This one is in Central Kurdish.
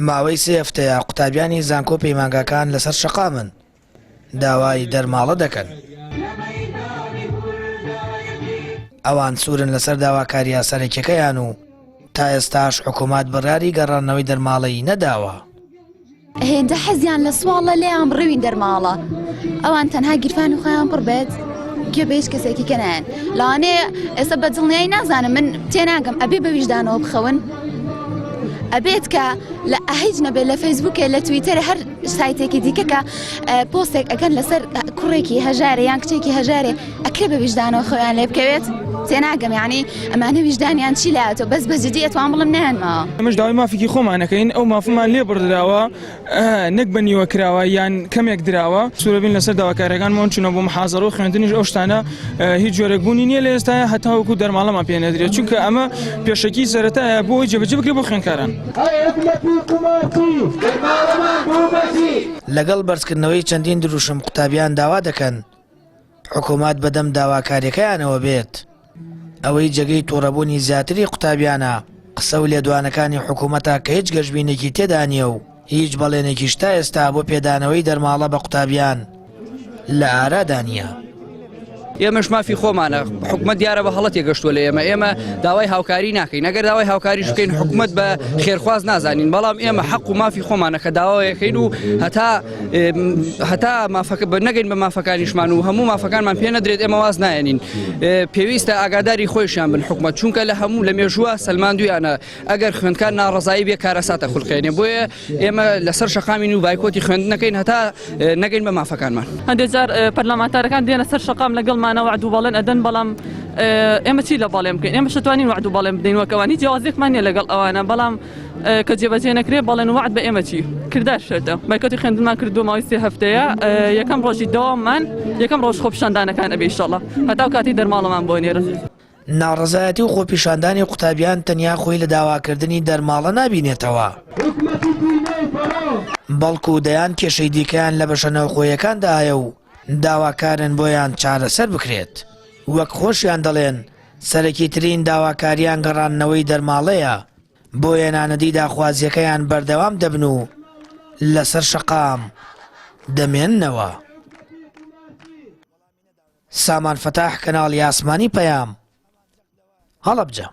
ماوەی سێ هەفتەیە قوتابیانی زانکۆ پەیمانگاکان لەسەر شەقامن داوای دەرماڵە دەکەن. ئەوان سوورن لەسەر داواکارییە سەرەکیەکەیان و تا ئێستاش حکوومەت بڕیاری گەڕاندنەوەی دەرماڵەی نەداوە. هێندە حەزیان لە سواڵە لێیان بڕیوین دەرماڵە ئەوان تەنها گیرفانی خۆیان پڕ بێت گوێ بە هیچ کەسێکی کە نایەن لەوانەیە ئێستا بە دڵنیایی نازانم من تێناگەم ئەبێ بە ویژدانەوە بخەون ئەبێت کە لە هیچ نەبێت لە فەیسبووکێ لە تویتەر هەر سایتێکی دیکە کە پۆستێک ئەکەن لەسەر کوڕێکی هەژارێ یان کچێکی هەژارێ ئەکرێ بە ویژدانەوە خۆیان لێ بکەوێت؟ تێناگەم یانی ئەمانە ویژدانیان چی لاتۆ بەس بە جدی ئەتوان بڵم نەیان ماوە. ئێمەش داوای مافێکی خۆمان ئەکەین ئەو مافەمان لێ بڕدراوە نەک بە نیوە کراوە یان کەمێک دراوە سوورەبین لەسەر داواکاریەکانمان چونە بۆ محازەرە و خوێندنیش ئەو شتانە هیچ جۆرێک بوونی نییە لە ئێستایا هەتاوەکو دەرماڵەمان پێ نەدرێت چونکە ئەمە پێشەکی سەرەتایە بۆ ئەوەی جێبەجێ بکرێت بۆ خوێندکاران. لەگەڵ بەرزکردنەوەی چەندین دروشم قوتابیان داوا دەکەن حکومەت بەدەم داواکاریەکەیانەوە بێت. ئەوەی جێگەی توڕەبوونی زیاتری قوتابیانە قسە و لێدوانەکانی حکومەتە کە هیچ گەشبینێکی تێدا نییە و هیچ بەڵێنێکیش تا ئێستا بۆ پێدانەوەی دەرماڵە بە قوتابیان لە ئارادا نییە. ئێمەش مافی خۆمانە حکومەت دیارە بە هەڵە تێگەشتووە لە ئێمە ئێمە داوای هاوکاری ناکەین ئەگەر داوای هاوکاریش بکەین حکومەت بە خێرخواز نازانین بەڵام ئێمە حەق و مافی خۆمانە کە داوایەکەین و هەتا هەتا مافەکە بە نەگەین بە مافەکانیشمان و هەموو مافەکانمان پێ نەدرێت ئێمە واز نایەنین پێویستە ئاگاداری خۆیشیان بن حکومەت چونکە لە هەموو لە مێژووە سەلماندویانە ئەگەر خوێندکار ناڕەزایی بێ کارەساتە خولقێنێ بۆیە ئێمە لەسەر شەقامین و بایکۆتی خوێندنەکەین هەتا نەگەین بە مافەکانمان. هەندێک جار پەرلەمانتارەکان دێنە سەر شەقام لەگەڵمانە وەعد و بەڵێن ئەدەن بەڵام ئێمە چی لە بەڵێن بکەین ئێمە شتوانین وەعد و بەڵێن بدەین وەک ئەوان هیچ جیاوازیەکمان نییە لەگەڵ ئەوانە بەڵام کە جێبەجێ نەکرێ بەڵێن و وەعد بە ئێمە چی کردار شەرتە بایکۆتی خوێندنمان کردووە ماوەی سێ هەفتەیە یەکەم ڕۆژی دەواممان یەکەم ڕۆژ خۆپیشاندانەکان ئەبێ ئیشەڵا هەتا کاتی دەرماڵەمان بۆ نێرن. ناڕەزایەتی و خۆپیشاندانی قوتابیان تەنیا خۆی لە داواکردنی دەرماڵە نابینێتەوە، بەڵکو دەیان کێشەی دیکەیان لە بەشە ناوخۆیەکاندا هەیە و داواکارن بۆیان چارەسەر بکرێت. وەک خۆشیان دەڵێن سەرەکیترین داواکاریان گەڕاندنەوەی دەرماڵەیە، بۆ هێنانەدی داخوازییەکەیان بەردەوام دەبن و لەسەر شەقام دەمێننەوە. سامان فەتاح کەناڵی ئاسمانی پەیام، هەڵەبجە.